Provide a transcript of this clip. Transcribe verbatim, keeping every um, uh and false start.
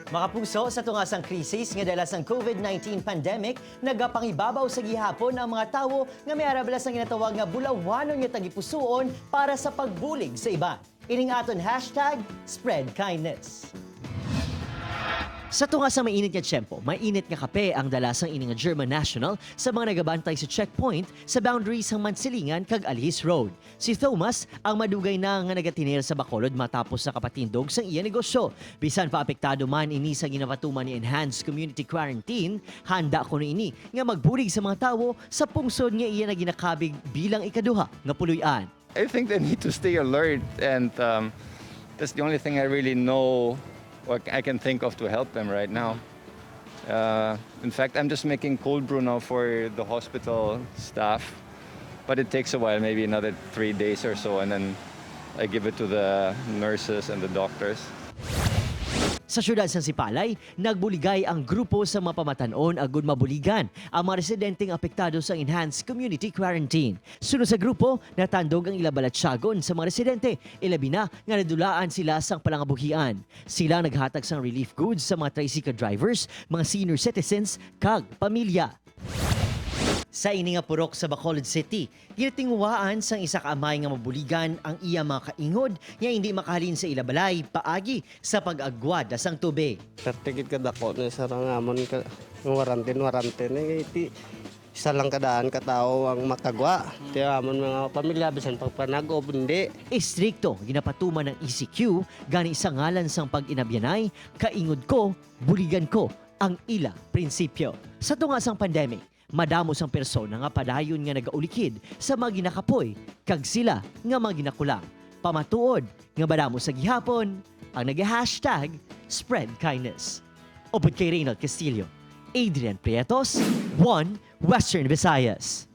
Mga puso, sa tunga sang krisis nga dala sang COVID nineteen pandemic, nagapangibabaw sa gihapon ang mga tawo nga may ara bala sang ginatawag nga bulawanon nga tagipusoon para sa pagbulig sa iban. Ining aton hashtag spread kindness. Sa tunga sa mainit nga tiyempo, mainit nga kape ang dala sang ini nga German national sa mga nagabantay sa checkpoint sa boundary sang Mansilingan kag Alihis Road. Si Thomas ang madugay na nga nagatinel sa Bacolod matapos sa kapatindog sang iya negosyo. Bisan pa apektado man ini sa ginapatuman ni Enhanced Community Quarantine, handa kuno ini nga magbulig sa mga tawo sa pungsod nga iya na ginakabig bilang ikaduha nga puloy-an. I think they need to stay alert, and um, that's the only thing I really know or I can think of to help them right now. Uh, in fact, I'm just making cold brew now for the hospital staff, but it takes a while, maybe another three days or so, and then I give it to the nurses and the doctors. Sa siyudad sang Sipalay, nagbuligay ang grupo sa mga pamatan-on agud mabuligan ang mga residenteng apektado sa Enhanced Community Quarantine. Sunod sa grupo, natandog ang ila balatyagon sa mga residente, ilabi na nga nadulaan sila sang palangabuhian. Sila naghatag sang relief goods sa mga tricycle drivers, mga senior citizens, kag pamilya. Sa ini nga purok sa Bacolod City, ginatinguhaan sang isa ka amay nga mabuligan ang iya mga kaingod nga hindi makahalin sa ila balay paagi sa pag-agwad sang tubig. Perti gid kadako ni sir ang amon ka, ang warantin, warantin. Eh, iti, isa lang kadaan ka tawo ang makagwa. Ti amon mga pamilya, bisan pagpanag-ob, hindi. Istrikto ginapatuman ng E C Q gani sa ngalan sang pag-inabyanay, kaingod ko, buligan ko ang ila prinsipyo. Sa tunga sang pandemic, madamo sang persona nga padayon nga nagaulikid sa mga ginakapoy kag sila nga mga ginakulang. Pamatuod nga madamo sa gihapon ang nag-hashtag spread kindness. Upod kay Reynald Castillo, Adrian Prietos, One Western Visayas.